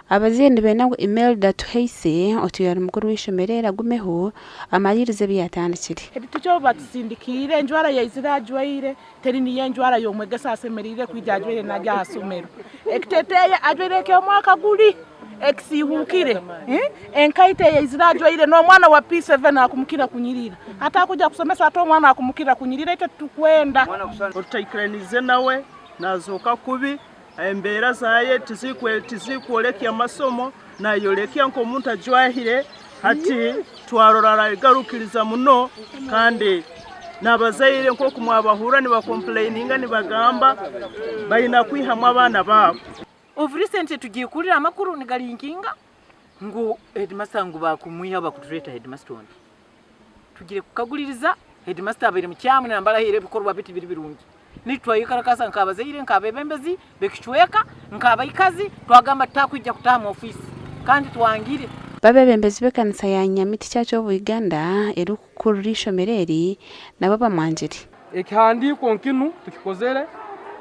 Abazaire nibenda ngu Imelda Tuhaise, otwire ari mukuru w'eishomero eri agumeho amariirize ebi yaatandikire. Headteacher obu batusindikiire enjwara yaizire ajwaire teri niyo enjwara y'omwegesa asemeriire kwija ajwaire nagya aha somero. Ekiteteeyi ajwaire eky'omwaka guri ekisiihuukire, enkaito eyaizire ajwaire n'omwana wa P7 akumukira kunyirira. Hati akwija kusomesa ata omwana akumukira kunyirira? Itwe titukwenda. Otutaikiraniize nawe nazooka kubi, embeera zaaye tizikworekya masomo, nayorekya nk'omuntu ajwahire. Hati twarora aragarukiriza muno kandi n'abazaire nk'oku mwabahurra nibakompureyininga nibagamba baine kwihamu abaana baabo. Of recent tugiye kuhurira amakuru nigarinkinga ngu headmaster ngu bakumwihaho bakutureeta headmaster ondi. Tugire kukaguririza headmaster abaire mukyamu nambara ahaire ebikorwa bye tibiri birungi. Naitwe twayekarakaasa nk'abazaire, nk'abebembezi b'ekicweka, nk'abaikazi twagamba tutakwija kutaaha mu ofiisi kandi twangire. Babebembezi b'ekanisa ya Nyamiti Church of Uganda erikukurira eishomero eri nabo bamwangire. Ekihandiiko nkinu tukikozere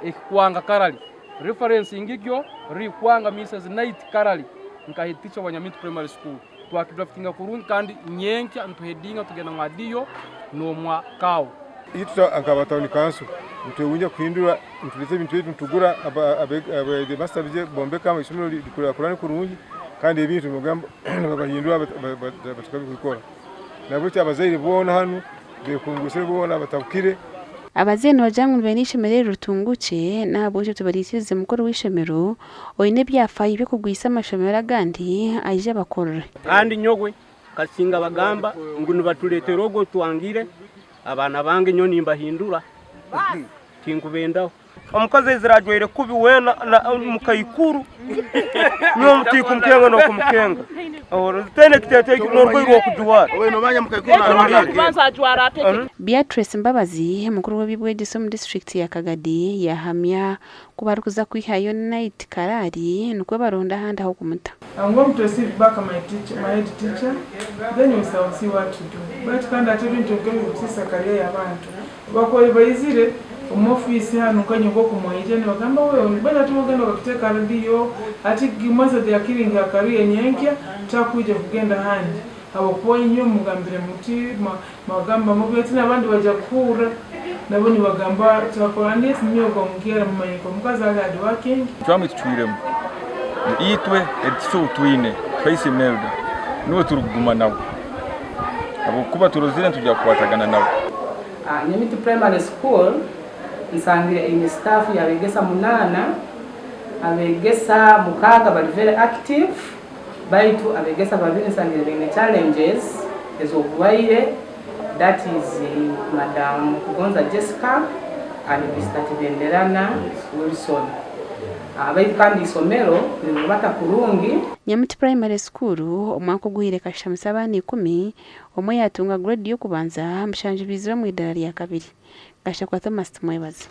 ekikwanga karari reference ngigyo Rikwanga Mrs Night Karari nka head teacher wa Nyamiti Primary School twakidraftinga kurungi kandi nyenkya nituhedinga tugenda mwa DO nomwa CAO. Itwe nkaba tawuni kanso nitwewunya kuhindura nitureeta ebintu ebi nitugura abeegemesa baije bombeke eishomero rikurakurane kurungi kandi ebintu nibabahindura batakabikora. Nahabwekyo abazaire boona hanu bekungusire boona batabukire. Abazaire nibagira ngu nibenda eishomero eri ritunguukye n'ahabw'ekyo tibariikirize mukuru w'eishomero oine ebyafaayo by'okugwisa amashomero agandi aije abakurire. Kandi nyowe kasinga bagamba ngu nibatuletera ogwo otwangire, abaana bange nyowe nimbahindura tinkubendaho. Omukazi aizire ajwaire kubi weena mukaikuru nyowe tinkumukenga n'okumukenga taine ekiteteeyi n'orugoye rw'okujwara. Beatrice Mbabazi, mukuru w'eby'obwegyese omu disiturikiti ya Kagadi yaahamya ku barikuza kwihayo Night Karari nikwo baronde ahandi ah'okumuta. I'm going to receive back my teacher, my head teacher, then we shall see what to do. Baitu kandi ate ebintu nk'ebikusiisa career y'abantu. Bakooyi baizire omu ofiisi hanu nkanye nk'oku mwaija nibagamba wewe baitu hati wagenda okakiteeka ha rediyo hati Mwesa they are killing her career nyenkya takwija kugenda ahandi habwokuba inywe mugambire muti mwagamba mubi hati nabandi baija kuhurra nabo nibagamba twakora and yes ninyowe ogwo mukyara mumanye ngu omukazi ali hard working. Encwamu eitucwiremu ngu itwe headteacher ou twine Tracy Imelda nuwe turikuguma nawe ahabw'okuba turozire nitwija kukwatagana nawe. Nyamiti Primary School nsangire eine staff y'abegesa munaana, abegesa mukaaga bari very active baitu abegesa babiri nsangire baine challenges ez'oburwaire that is Madam Kugonza Jessica and Mister Tibenderana Wilson. Baitu kandi eisomero nirirubata kurungi. Nyamiti Primary School omwaka oguhweire ekashutamisa abaana ikumi, omwe yaatunga grade y'okubanza, mushanju baizire omu idaara rya kabiri. Gashakwa Thomas Tumwebaze.